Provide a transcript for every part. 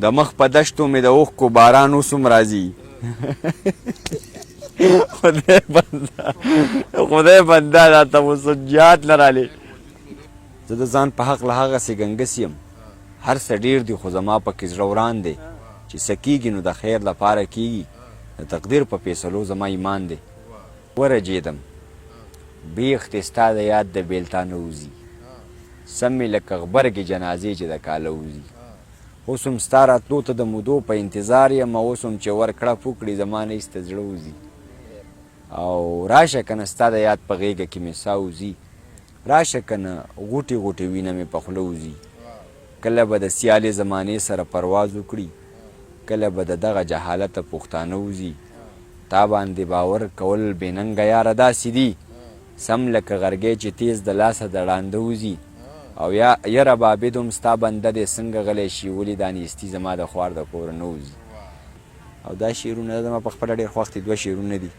د مخ په دشتو مې د اوښکو باران اوس هم راځي. خدای بنده، خدای بنده، دا تمسجات لرالې. زه د ځان په حق له هغسې ګنګس یم، هر څه ډېر دي خو زما پکې زړه وران دی، چې څه کېږي نو د خیر لپاره کېږي، د تقدیر په فیصلو زما ایمان دی. ورژېدم، بیخ دې ستا د یاد د بېلتانه وځي، سم مې لکه غبرګې جنازې چې د کاله وځي. اوس هم ستا راتلو ته د مودو په انتظار یم، اوس هم چې ور کړپ وکړي زما نه ایسته زړه وځي. او راشه کنه ستا د یاد په غېږه کې مې ساه وځي، راشه کنه غوټې غوټې وینه مې په خوله وځي. کله به د سیالې زمانې سره پرواز وکړي، کله به د دغه جهالته پښتانه وځي. تا باندې باور کول بې ننګه یاره داسې دي، سم لکه غرګی چې تیز د لاسه د ړانده وځي. او یا یره بابد هم ستا بنده دی څنګه غلی شي، ولې دا نیستي زما د خوار د کوره نه وځي. او دا شعرونه زما په خپله ډېر خوښ دي، دوه شعرونه دي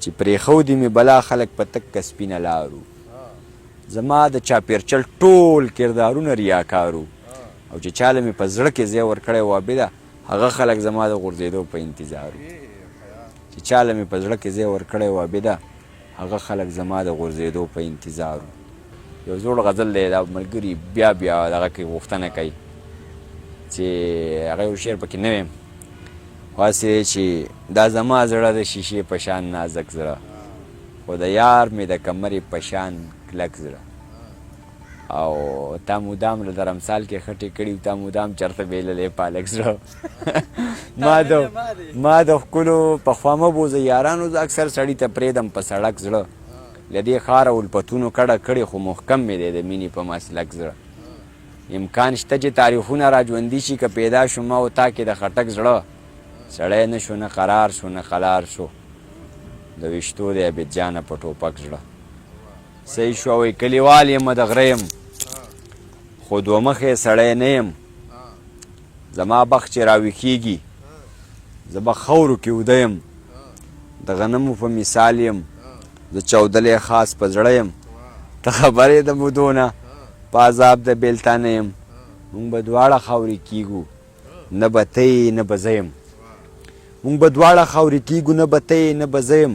چې پرېښودي مې بلا خلک په تکه سپینه لارو، زما د چاپېرچل ټول کردارونه ریاکارو، او چې چاله مې په زړه کې ځای ورکړی و عابده، هغه خلک زما د غورځېدو په انتظار وو. چې چاله مې په زړه کې ځای ورکړی و عابده، هغه خلک زما د غورځېدو په انتظار وو. یو زوړ غزل دی، دا ملګري بیا بیا دغه کې غوښتنه کوي چې هغه یو شعر پکې نه ویم، خو هسې دی چې دا زما زړه د شیشې په شان نازک زړه، خو د یار مې د کمرې په شان کلک زړه. او تا مدام له درمسال کې خټې کړي، تا مدام چرته بیللې پالک زړه. ما د ښکلو په خوا مه بوځه یارانو، زه اکثر سړي ته پرېږدم په سړک زړه. له دې ښاره الفتونو کډه کړې، خو محکم مې دی د مینې په مسلک زړه. امکان شته چې تاریخونه را ژوندي شي، که پیدا شو ما او تا کې د خټک زړه. سړی نه شو، نه قرار شو، نه قلار شو، د ویشتو دی عابد جانه په ټوپک زړه. صحیح شو، وایي کلیوال یم، د غره یم، خو دوه مخې سړی نه یم. زما بخت چې راویښېږي، زه به خاورو کې وده یم. د غنمو په مثال یم زه، چاودلی خاص په زړه یم. ته خبر یې د مودو نه، په عذاب د بېلتانه یم. مونږ به دواړه خاورې کیږو، نه به ته یې نه به زه یم. مونږ به دواړه خاورې کیږو، نه به ته یې نه به زه یم.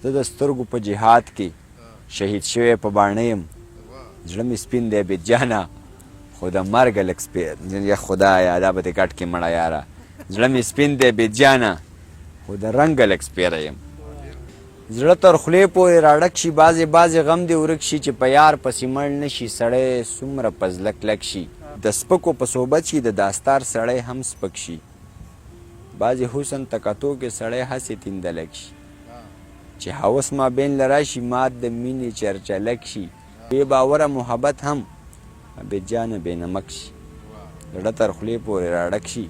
زه د سترګو په جهاد کې شهید شوی په باڼه یم. زړه مې سپین دی عابد جانه، خو د مرګه لږ سپی. یا خدایا، دا به دې کټ کې مړه یاره. زړه مې سپین دی عابد جانه، خو د رنګه لږ سپیره یم. زړه تر خولې پورې راډک شي، بعضې بعضې غم دې ورک شي. چې په یار پسې مړ نه شي سړی، څومره په زړه کلک شي. د سپکو په صحبت شي د داستار سړی هم سپک شي. بعضې حسن ته کتو کې سړی هسې تیندلک شي. چې هوس مابین له راشي، مات د مینې چرچلک شي. بې باوره محبت هم عابد جانه بې نمک شي. زړه تر خولې پورې راډک شي،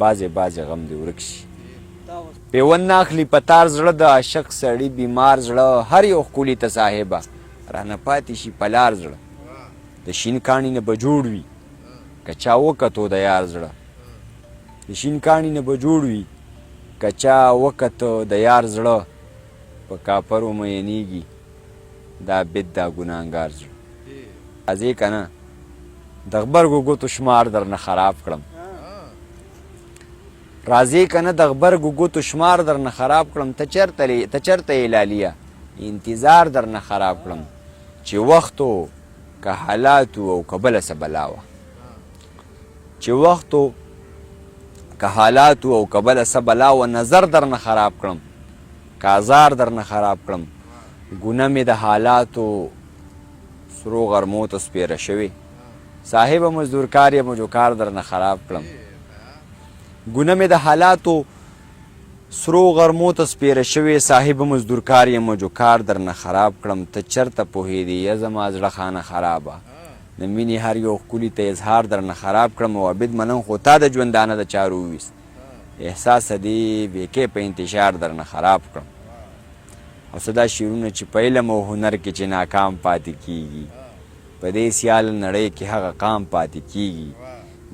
بعضې بعضې غم دې ورک شي. پیوند نه اخلي په تار زړه د عاشق سړي بیمار زړه، هر یو ښکلي ته صاحبه رانه پاتې شي په لار زړه. د شین کاڼي نه به جوړ وي که چا وکتو د یار زړه، د شین کاڼي نه به جوړ وي که چا وکتو د یار زړه. په کاپرو مینېږي دا بد دا ګناهګار زړه. راځې که نه د غبرګو ګوتو شمار درنه خراب کړم، راځې که نه د غبرګو ګوتو شمار درنه خراب کړم. ته چرته، ته چرته یې لالیه، انتظار درنه خراب کړم. چې وخت و که حالات او که بله څه بلا وه، چې وخت و که حالات او که بله څه بلا وه، نظر درنه خراب کړم که ازار درنه خراب کړم. ګناه مې د حالاتو سرو غرمو ته سپیره شوې، صاحبه مزدورکار یم جو کار درنه خراب کړم. ګناه مې د حالاتو سرو غرمو ته سپیره شوې، صاحبه مزدورکار یم جو کار درنه خراب کړم. ته چرته پوهېدې یا زما زړه خانه خرابه، د مینې هر یو ښکلي ته اظهار درنه خراب کړم. او عابد ملنګ خو تا د ژوندانه د چارو وویست، احساس دې بې کیفه انتشار درنه خراب کړم. او څه دا شعرونه چې په علم او هنر کې چې ناکام پاتې کیږي، په دې سیاله نړۍ کې هغه قام پاتې کیږي.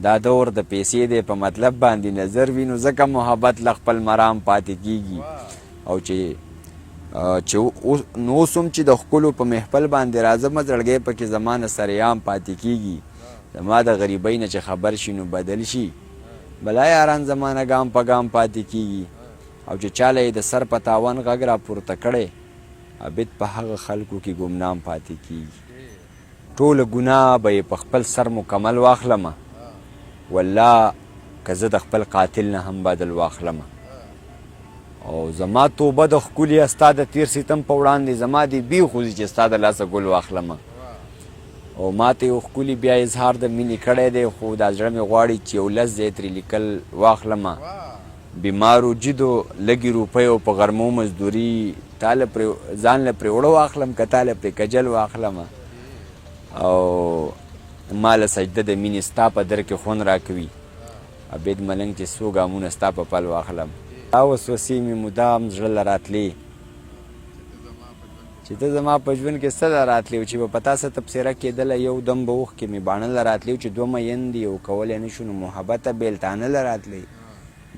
دا دور د پیسې دی، په مطلب باندې نظر وي، نو ځکه محبت له خپل مرام پاتې کیږي. او چې نو اوس هم چې د ښکلو په محفل باندې راځم، زړګی پکې زما نه سرعام پاتې کیږي. زما د غریبۍ نه چې خبر شي نو بدل شي، بلا یاران زما نه ګام په ګام پاتې کیږي او چې چاله یې د سر په تاوان غږ راپورته کړی، عابد په هغه خلکو کې ګمنام پاتې کیږي. ټوله ګناه به یې په خپل سر مکمل واخلمه، والله که زه د خپل قاتل نه هم بدل واخلمه. او زما توبه د ښکلي ستا د تیر ستم په وړاندې، زما دې بیخ وځي چې ستا د لاسه ګل واخلمه. او ماته یو ښکلي بیا اظهار د مینې کړی دی، خو دا زړه مې غواړي چې یو لس ځای ترې لیکل واخلمه. بیمارو جدو لږې روپۍ او په غرمو مزدوري، تا له پرې ځان له پرې اوړه واخلم که تا له پرې کجل واخلمه. او ما له سجده د مینې ستا په در کې خون راکوي، عبید ملنګ چې څو ګامونه ستا په پل واخلم. دا وسوسې مې مدام زړه له راتلې چې ته زما په ژوند کې څه له راتلې، او چې به په تا څه تبصره کېدله یو دم به اوښکې مې باڼه له راتلې، او چې دوه میین دي او کولی نه شو نو محبته بېلتانه له راتلې.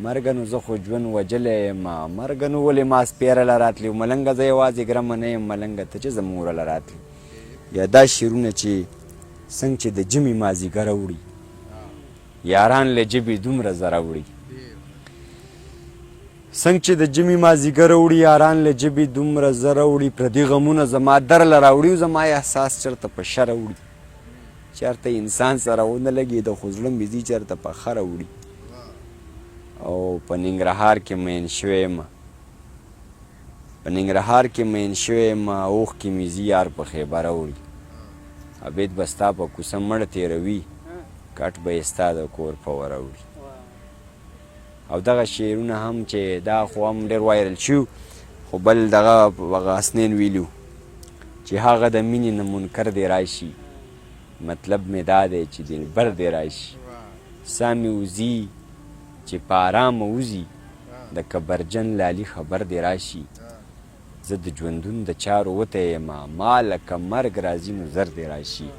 مرګه نو زه خو ژوند وژلی یم، مرګه نو ولې ما سپېره له راتلې، او ملنګه زه یوازې ګرمه نه یم، ملنګه ته چې زموږ وره له راتلې. یا دا شعرونه چې څنګه چې د ژمي مازیګر اوړي، یاران له ژبې دومره زره وړي. څنګه چې د ژمي مازیګر اوړي، یاران له ژبې دومره زره وړي، پردي غمونه زما در له راوړي، او زما احساس چېرته په شره وړي. چېرته انسان سره ونه لګېده خو زړه مې ځي چېرته په خره وړي. او په ننګرهار کې مین شوی یم، په ننګرهار کې مین شوی یم، اوښکې مې ځي یار په خیبره وړي. عابد به ستا په کوڅه مړ تېروي، کټ به یې ستا د کور په وره وړي. او دغه شعرونه هم چې دا خو هم ډېر وایرل شو، خو بل دغه هغه حسنین ویلو چې هغه د مینې نه منکر دی راشي، مطلب مې دا دی چې دلبر دی راشي، سا مې وځي چې په آرامه وځي، د کبرجن لالي خبر دی راشي، زه د ژوندون د چارو وتی یم، ما لکه مرګ راځي نو زر دې راشي.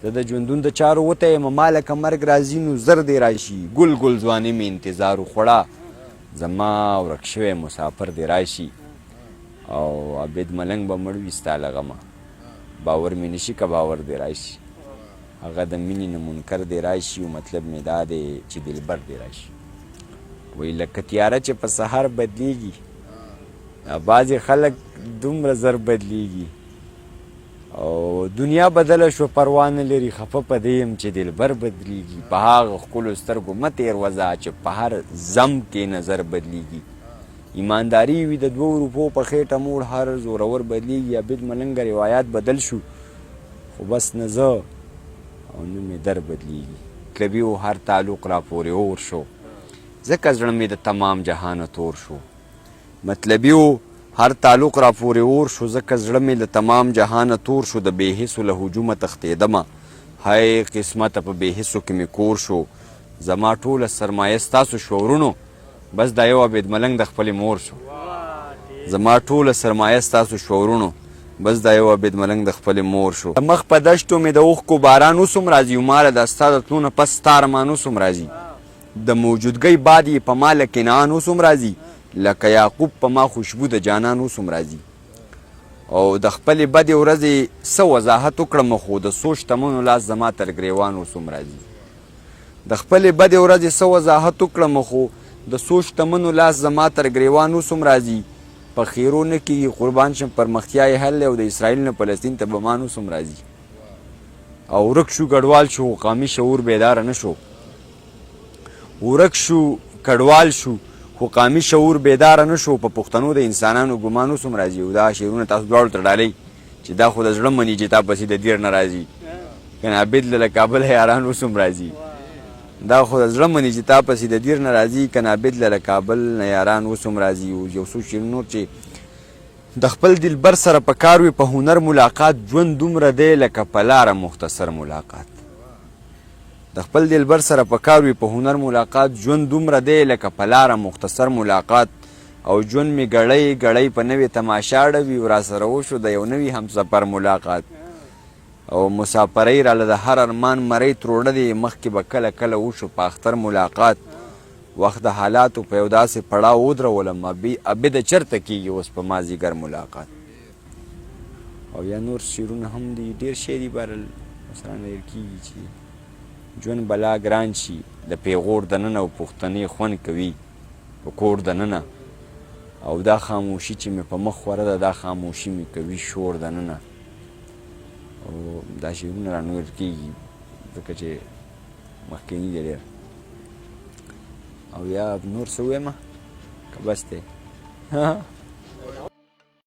زه د ژوندون د چارو وتی یم، ما لکه مرګ راځي نو زر دې راشي. ګل ګل ځواني مې انتظار وخوړه، زما ورک شوی مسافر دې راشي. او عابد ملنګ به مړ وي ستا له غمه، باور مې نشي که باور دې راشي. هغه د مینې نه منکر دې راشي، او مطلب مې دا دی چې دلبر دې راشي. وایي لکه تیاره چې په سهار بدلیږي، بعضې خلک دومره زر بدلیږي، او دنیا بدله شوه پروا نه لري، خفه په دې یم چې دلبر بدلیږي. په هغه ښکلو سترګو مه تېر وځه چې په هر ذنب کې نظر بدلیږي. ایمانداري وي د 2 روپو په خېټه موړ هر زورور بدلیږي. عابد ملنګ روایات بدل شو خو بس نه زه او نه مې در بدلیږي. مطلبي و هر تعلق را پورې اور شو، ځکه زړه مې د تمام جهانه تور شو. مطلبي و هر تعلق را پورې اور شو، ځکه زړه مې له تمام جهانه تور شو. د بې حسو له هجومه تښتېدمه، هی قسمته په بې حسو کې مې کور شو. زما ټوله سرمایه ستاسو شوه ورونو، بس دا یو عابد ملنګ د خپلې مور شو. زما ټوله سرمایه ستاسو شوه ورونو، بس دا یو عابد ملنګ د خپلې مور شو. د مخ په دشتو مې د اوښکو باران اوس هم راځي، او ماله دا ستا د تلو نه پس ستا ارمان اوس هم راځي. د موجودګۍ باد یې په ما له کنعان اوس هم راځي، لکه یعقوب په ما خوشبو د جانان اوس هم راځي. او د خپلې بدې ورځې څه وضاحت وکړم، خو د څو شتمنو لاس زما تر ګریوان اوس هم راځي. د خپلې بدې ورځې څه وضاحت وکړم، خو د څو شتمنو لاس زما تر ګریوان اوس هم راځي. په خیرو نه کېږي قربان شم، پرمختیا یې حل دی، او د اسرائیل نه فلسطین ته بمان اوس هم راځي. او ورک شو کډوال شو، خو قامي شعور بیداره نه شو. ورک شو کډوال شو، خو قامي شعور بیداره نه شو. په پښتنو د انسانانو ګمان اوس هم راځي. او دا شعرونه تاسو دواړو ته ډالۍ چې دا خو د زړه مني چې تا پسې د دیر نه راځي، کنه عابد له کابله یاران اوس هم راځي. دا خو د زړه مني چې تا پسې د دیر نه راځي، کنه عابد له کابل نه یاران اوس هم راځي. او یو څو شعرونه نور چې د خپل دلبر سره په کار وي په هنر ملاقات، ژوند دومره دی لکه په لاره مختصر ملاقات. د خپل دلبر سره په کار وي په هنر ملاقات، ژوند دومره دی لکه په لاره مختصر ملاقات. او ژوند مې ګړۍ ګړۍ په نوې تماشا اړوي، او راسره وشو د یو نوي همسفر ملاقات. او مسافرۍ راله د هر ارمان مرۍ تروړه دی، مخکې به کله کله وشو په اختر ملاقات. وخت د حالاتو په یو داسې پړاو ودرولم، عابده چرته کېږي اوس په ما ځیګر ملاقات. او یا نور شعرونه هم دي، ډېر شی دي، بهرحال اوس رانه هېر کېږي چې ژوند بلا ګران شي د پیغور دننه او پښتنې خوند کوي په کور دننه او دا خاموشي چې مې په مخ خوره ده دا خاموشي مې کوي شور دننه. او دا شعرونه رانه ویل کېږي ځکه چې مخکیني دی ډېر. او یا نور څه ووایم که بس دی؟